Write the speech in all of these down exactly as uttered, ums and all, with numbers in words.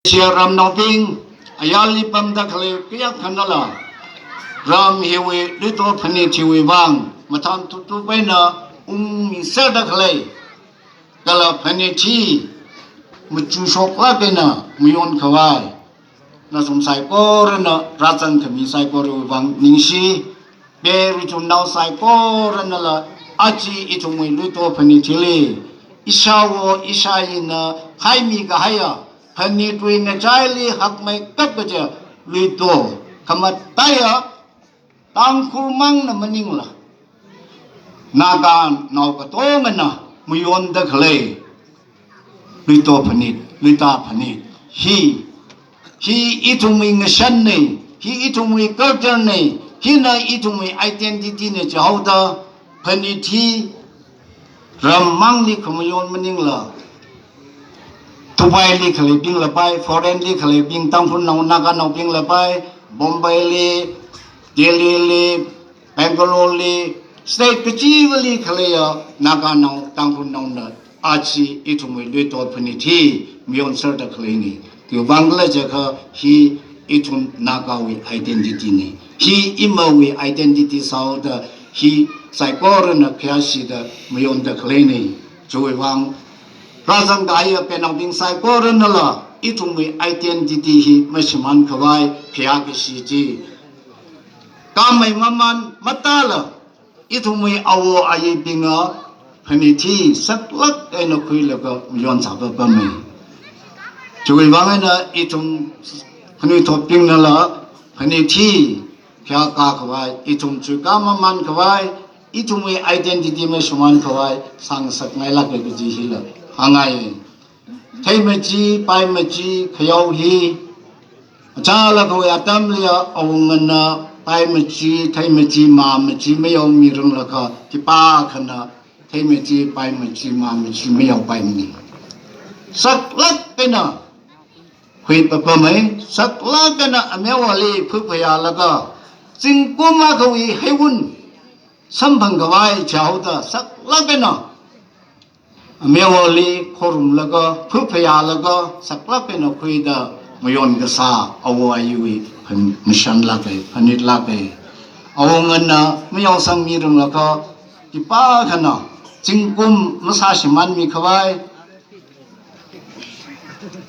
Leishiya ramnaobing, ayarli pamda khalei kayākhanala, ram hiwui luito phanit hiwui vang mathān tutu paina ungmiserda khalei, kala phanit hi machushok lāk eina mayon khavai, nathum saikorana rāzang khami saikorawui vang ningshi. Peri chumnao saikoranala aja ithumwui luito phanit hili, ishāwo ishāyina khaimi kahaiya phanitwui ngachaili hakmeikap kaja luito, khamataiya Tangkhulmangna maningla, Naganao katongana mayonda khalei luito phanit, luita phanit hi, hi ithumwui ngashanna, hi ithumwui culturena, hina ithumwui identityna jihaoda, phanit hi rammangli khamayon maningla, Dubaili khaleibingla pai, foreignli khaleibing Tangkhulnao, Naganaobingla pai, Bombayli, Delhili, Bangaloreli, state kachivali khaleiya Naganao, Tangkhulnaona aja ithumwui luito phanit hi mayonserda khaleina. Khiwui vang khala jiakha hi ithum Nagawui identityna. Hi imawui identity sāhaoda hi saikorana khayāshida mayonda khaleina. Chiwui vang rāzang kahaiya pheinaobing saikoranala ithumwui identity hi mashimān khavai phayā kashi chi. Kamei mamān matāla, ithumwui awo ayibinga phanit hi saklāk eina khuilaga mayon sāpapamei. Chiwui vang eina ithum khanuithotbingnala phanit hi khayākā khavai, ithum chuikā mamān khavai, ithumwui identity mashimān khavai sāngasakngailāka kaji hila hāngngai. Theimachi, paimachi, khayao hi, achālakhawui atamliya awungana paimachi, theimachi, māmachi mayaomiranglakha khipākhana theimachi, paimachi, māmachi mayaopaimana. Saklāk eina khuipapamei, saklāk eina amewali phuphayālaga, zingkum akhawui heiwun samphang khavai jihaoda saklāk eina amewali khorumlaga, phuphayālaga, saklāk eina khuida mayon kasā awo ayiwui phan-, mashanlāka, phanitlāka. Awungana mayaosangmiranglakha khipākhana zingkum masāshimānmi khavai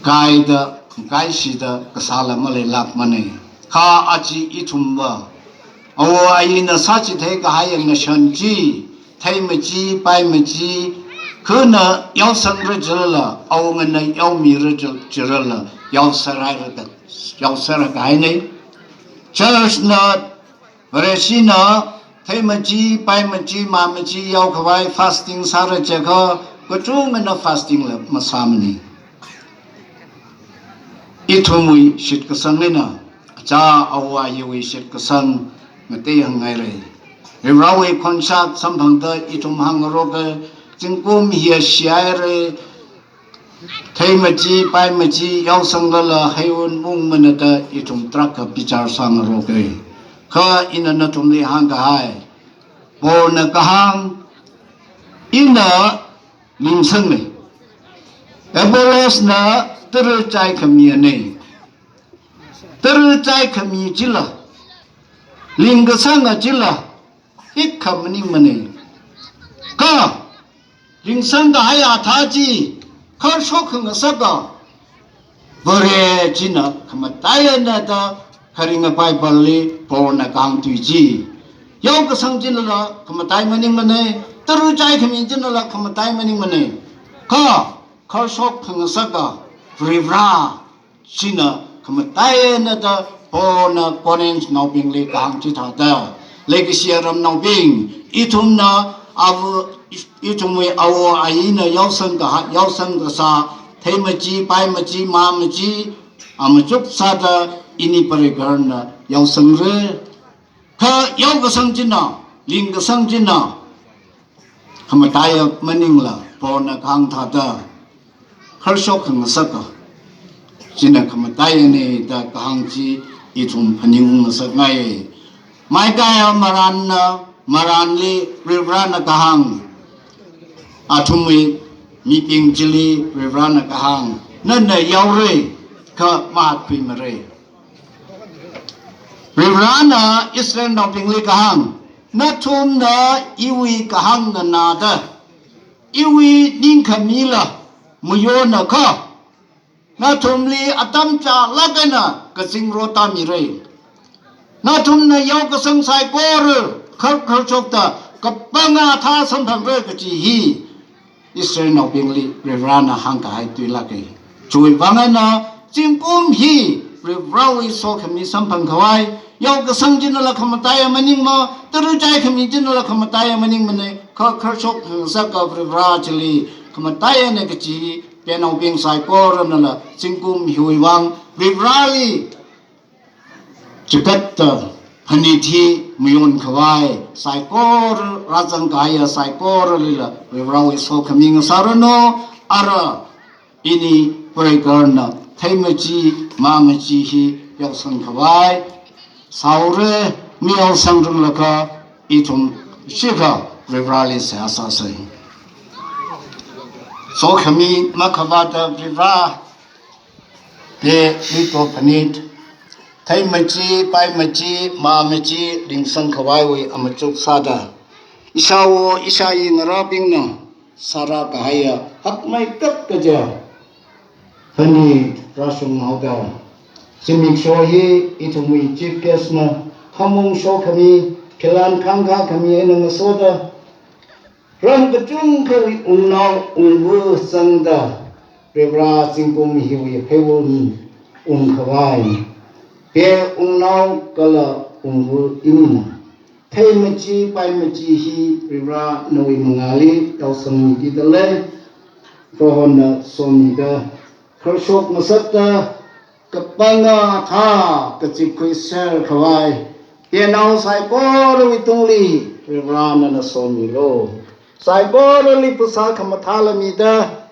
kaida, kaishida kasāla maleilākmana. Kha aja ithumva awo ayina sāchithei kahaiya ngashan chi, theimachi, paimachi, khana yaosangra jilala, awungana yaomira jil-, jilala, yaosarhaira ka-, yaosarhaina. Churchna, Vareshina, theimachi, paimachi, māmachi yaokhavai fasting sāra jiakha, kachungana fastingla masāmana. Ithumwui shitkasang eina, achā awo ayiwui shitkasang ngateihāngngaira. Varivarawui khonshak samphangda ithum hāngngaroka, zingkum hiya shihaira, theimachi, paimachi yaosanglala heiwun ungmana da ithum tarākha bichar sāngaroka. Kha ina nathumli hāngkahai, Paulna kahāng, ina lingsangna. Apollosna tara chaikhami ana. Tara chaikhami chila, lingkasanga chila, hikkha maningmana. Kha lingsang kahaiya athā chi kharshok khangasaka Vare china khamataiya da kharinga Bibleli Paulna kahāng tui chi. Yaokasang chinala khamatai maningmana, tara chaikhami chinala khamatai maningmana. Kha kharshok khangasaka Varivara china khamataiya da Paulna Corinthnaobingli kahāng chithāda. Leikashiya ramnaobing, ithumna awo, ithumwui awo ayina yaosang kaha-, yaosang kasā, theimachi, paimachi, māmachi, amachuk sāda ini parikarna yaosangra. Kha yaokasang china, lingkasang china, khamataiya maningla, Paulna kahāng thāda, kharshok khangasaka china khamatai ana da kahāng chi ithum phaningung ngasakngai. Maikaiya marānna, marānli Varivarana kahāng, athumwui mibing chili Varivarana kahāng, nana yaora, kha mahatkhuimara. Varivarana Israelnaobingli kahāng, nathumna iwui kahāng nganāda, iwui ningkhamila mayonakha, nathumli atam chālāk eina kazingrot tāmira. Nathumna yaokasang saikora khar kharshokta kapanga athā samphangra kaji hi Israelnaobingli Varivarana hāngkahai tuilāka. Chiwui vang eina zingkum hi Varivarawui sokhami samphangkhavai, yaokasang chinala khamataiya maningma, tara chaikhami chinala khamataiya maningmana, khar kharshok hāngsaka Varivara chili khamataiya na kaji, penaobing saikoranala zingkum hiwui vang Varivarali chigatta phanit hi mayonkhavai, saikora rāzangkahaiya saikoralila Varivarawui sokhami ngasāranu. Ara ini pareikharna theimachi, māmachi hi yaosangkhavai sāura, mayaosangranglakha ithum shikha Varivarali seihā sāsa. Sokhami makhavāta Varivara, pe luito phanit, theimachi, paimachi, māmachi ringsangkhavaiwui amachuk sāda, ishāwo ishāyi ngarābingna sārākahaiya hakmeikap kaja phanit rāshunghaoda, zimiksho hi ithumwui chief guest na khamong shokhami, philan khangkha khami eina ngasoda, ram kachungkhawui wungnao wungva zangda, Varivara zingkum hiwui heiwun ungkhavai, pe wungnao kala wungva ina theimachi paimachi hi Varivara nawui mangāli yaosangmiki dalei. Prohona somida, kharshok ngasakta kapanga athā kazipkhuiserkhavai, penao saikorawui tungli Varivara nana somilu. Saikorali phasā khamathāla mida,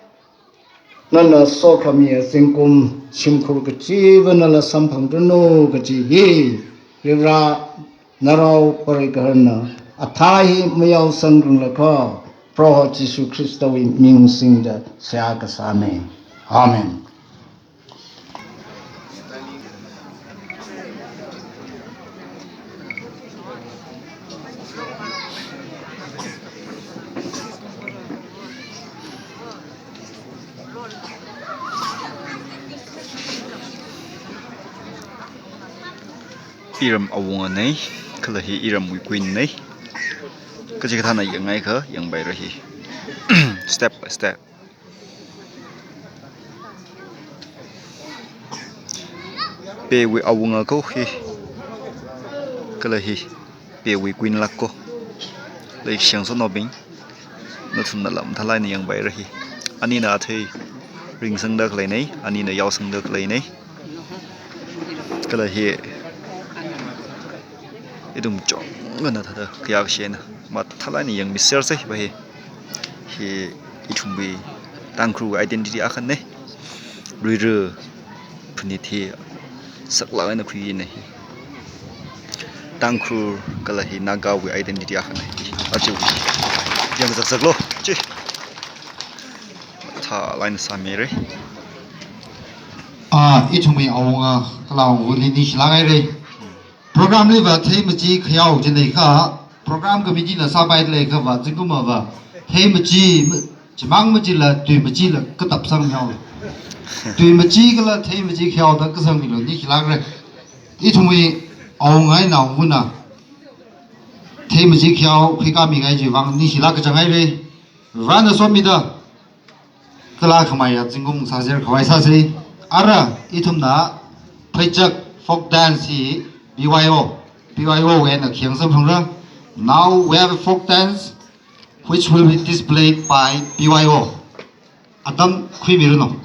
nana sokhamiya zingkum shimkhur kachiva nala samphangranu kaji hi Varivara narao pareikharna athā hi mayaosangranglakha, Proho Jishu Khristawui ming singda seihā kasāna. Amen. Iram awunga nei, kala hi iramwui queen nei. Kachikathāna yangngaiakha yangpaira hi. Step by step. Pewui awunga ko hi. Kala hi pewui queen lāk ko. Leishiang sonaobing, nathumnala mathālāk eina yangpaira hi. Anina athei ringsangda khalei nei, anina yaosangda khalei nei. Kala hi ithum chungana thāda khayākashina mathālāk eina yangmisersa hiva hi. Hi ithumwui Tangkhulwui identity akha nei. Luira phanit hi saklāk eina khuina hi. Tangkhul kala hi Nagawui identity akha nei. Aja yangzakzaklu chi. Mathālāk eina sāmira. Ah, ithumwui awunga kala awungli ningshilāk haira. Program liva theimachi khayao chi leiakha, program committee na sāpai leiakhava, zingkumva theimachi, chimang machila, tuimachi la katap sangmihaolu. Tuimachi kala theimachi khayaoda kazangmilu, ningshilākra. Ithumwui awunga eina awungana theimachi khayao khuikāmingai chiwui vang ningshilāk kachang haira. Varena somida kala khamayā zingkum sāserkhavai sāsa. Ara ithumna Pheichak folk dance hi B Y O, B Y O wui eina khayang samphangra. Now we have a folk dance which will be displayed by B Y O. Atam khuimiranu.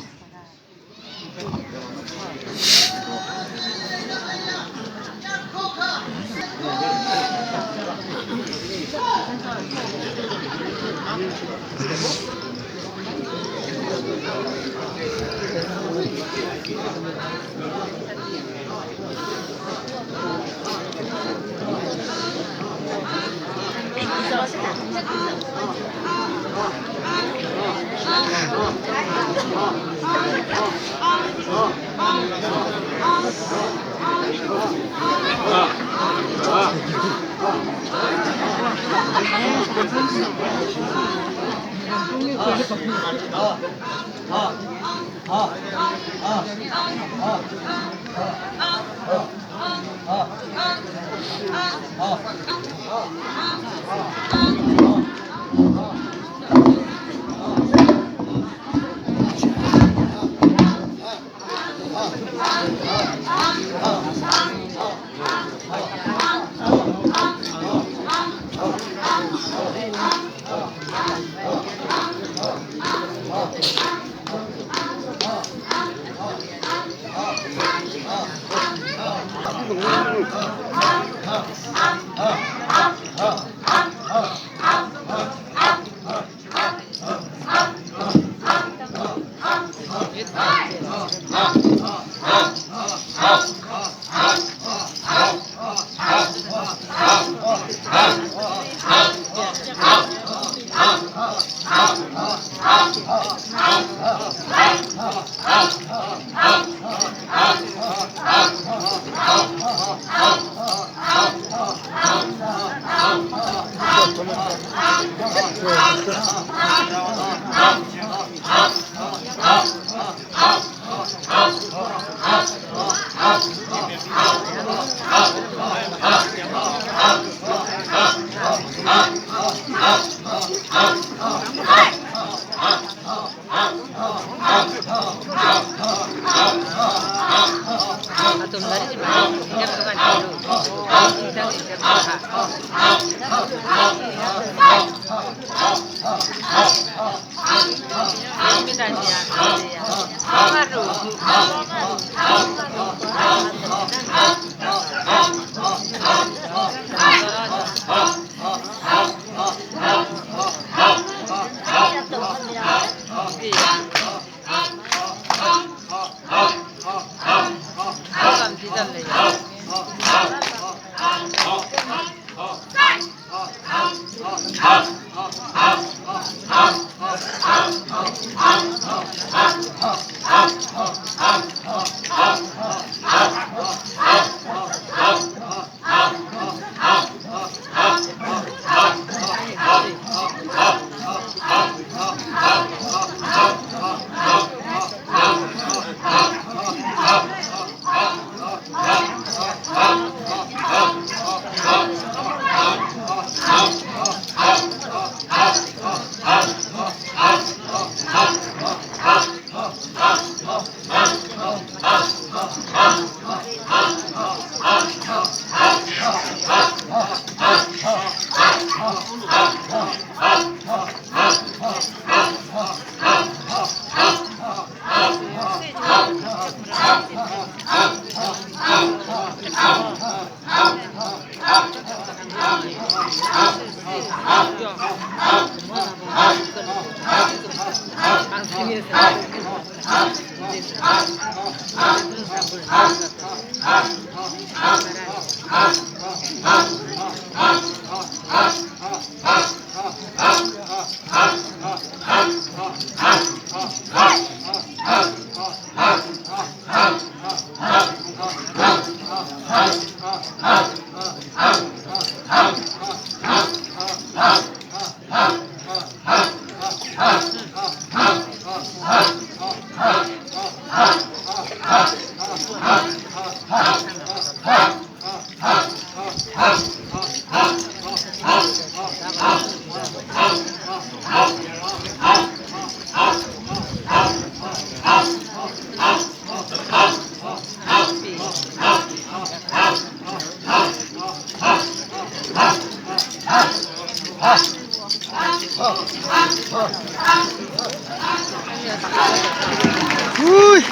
Ui!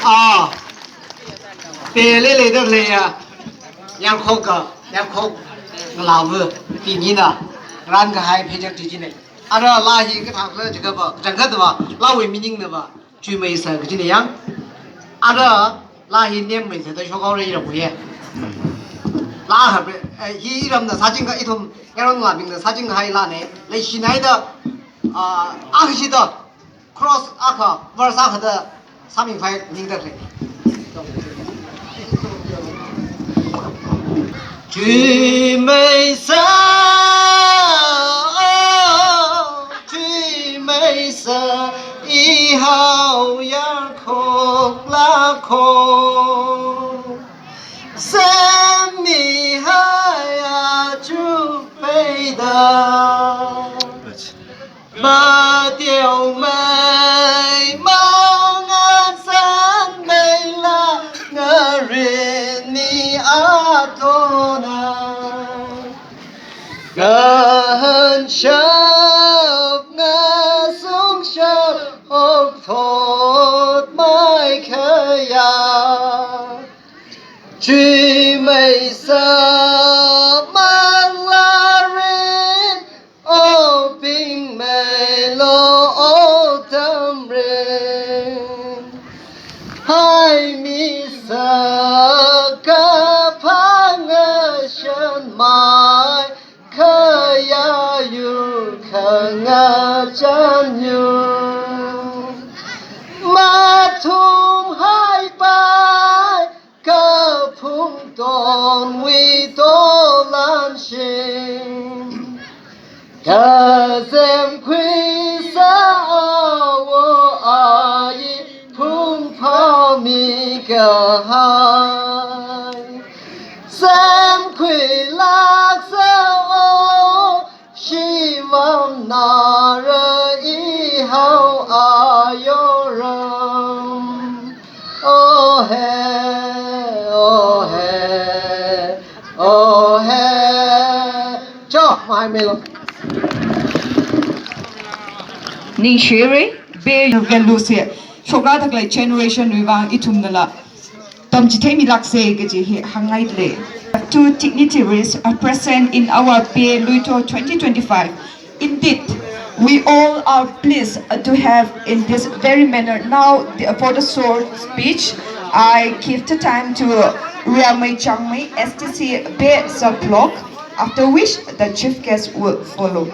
Ah! Pele leida leiya, yangkhoka, yangkhok ngalāva, pinina, rānkahai pheichak chi chine. Ara laa hi kathākhala jiakhava, kachangkhatva, laawui meaning nava, chuimeisa kajine yang. Ara laa hi nemmeisada shokhaora ira buye. Laa ha, eh, hi iramna sāching kha ithum, yaron ngalābingna sāching kahai laane, leishinaida, ah, akashida, cross akha, verse akhada sāmikhavai ningda khalei. Chuimeisa, oh, chuimeisa. Ho, semmi hai achu peida. Mateo mai mangan san meila ngarin mi atona. Ngahan shap ngasung shap hok thot mai khaya. Chi mai sa mang larin, o ping mai lo o tamrin. Hai mi sa ka phang a shan mai, khaya yu khanga chan yu. Mathum hai pai, kaphung ton wi to lan shim. Kazem khui sa awo ayi phung phao mi kahai. Zem khui lak sa o, shivam nara i hao ayoram. Oh he, oh he, oh he. Cho, mai melo. Ningshire, be value se. Shoka taklai generation wui vang ithumnala tamchitheimi lakse kaji hi hāngngaile. Two dignitaries are present in our Be Luito twenty twenty-five. Indeed, we all are pleased to have in this very manner. Now, the, for the short speech, I give the time to Riamei Changmei, S T C Be sub-block, after which the chief guest will follow.